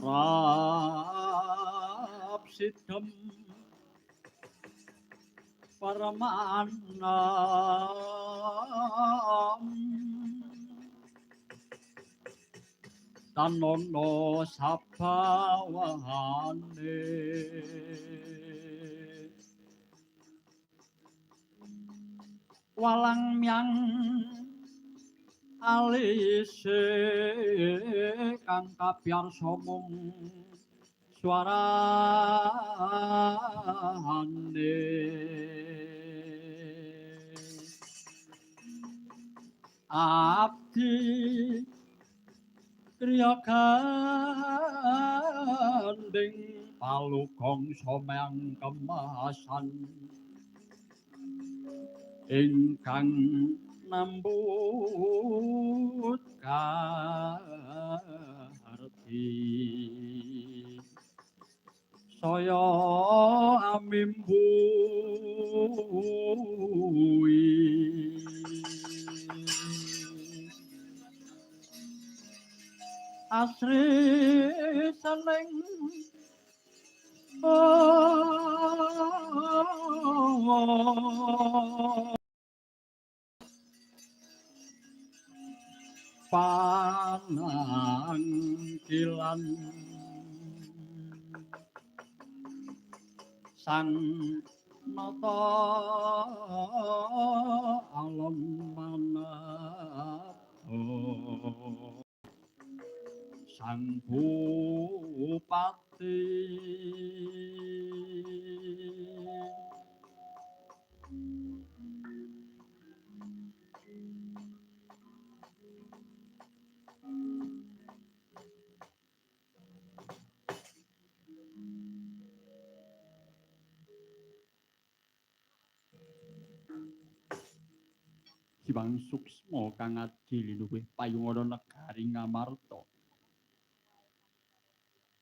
Rap sidem paramanam tanono sabawane walang myang alise kang kabyarsa mung swarane abdi kriya gandhing palugong somyang kemasan ingkang nambut karti saya amimbui asri seneng panangkilan sang nata alam manapa sang bupati. Hyang Suksma kang adi linuwih payungana negari Ngamarta.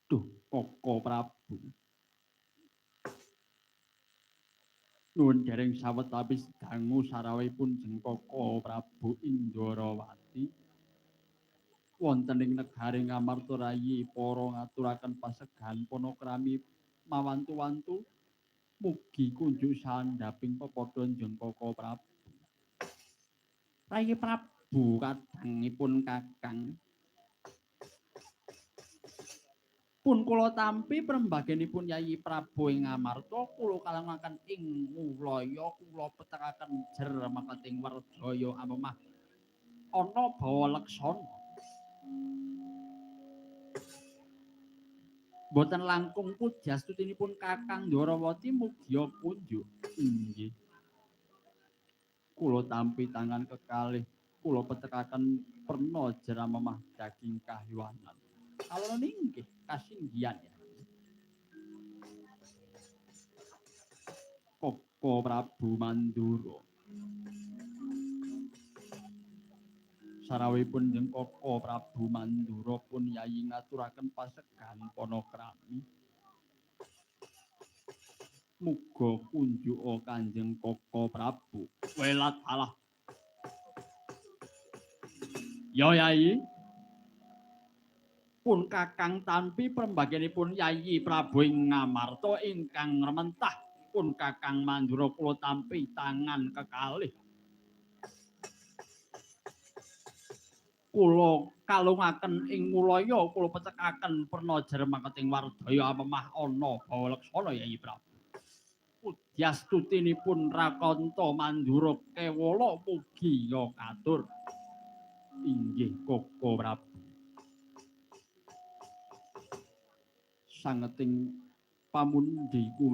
Duh, Koko Prabu. Nuwun dereng sawetawis dangu sarawuhipun jeng Koko Prabu Indrawati. Wonten ing negari Ngamarta rayi para ngaturaken pasegahan panakrami mawantu-wantu mugi kunjuk sandhaping pepadha jeng Koko Prabu. Rayi Prabu kadangipun Kakang. Pun kula tampi prembagenipun Yayi Prabu ing Ngamarta kula kalangaken ing Ngulaya kula petekaken jer makating Werdaya amemah ana bawa leksana. Mboten langkung pujastutinipun Kakang Ndrawati mugia kunjuk. Inggih. Kula tampi tangan kekalih kula petekaken perna jer amemah daging kahiwanan. Kalona inggih kasinggihan ya. Koko Prabu Mandura. Sarawuhipun jeng Koko Prabu Mandura pun yayi ngaturaken pasegahan panakrami. Muga kunjuka Kanjeng Koko Prabu. Welat alah. Ya Yayi. Pun Kakang tampi prembagenipun Yayi Prabu ing Ngamarta ingkang rementah pun Kakang Mandura kula tampi tangan kekalih. Kula kalungaken ing Ngulaya kula pecekaken perna jeremaketing Wardaya amemah ana bawa leksana Yayi Prabu. Pudyastutinipun Rakanta Mandura kewala mugi ya katur. Inggih Koko Prabu. Sangeting pamundi kula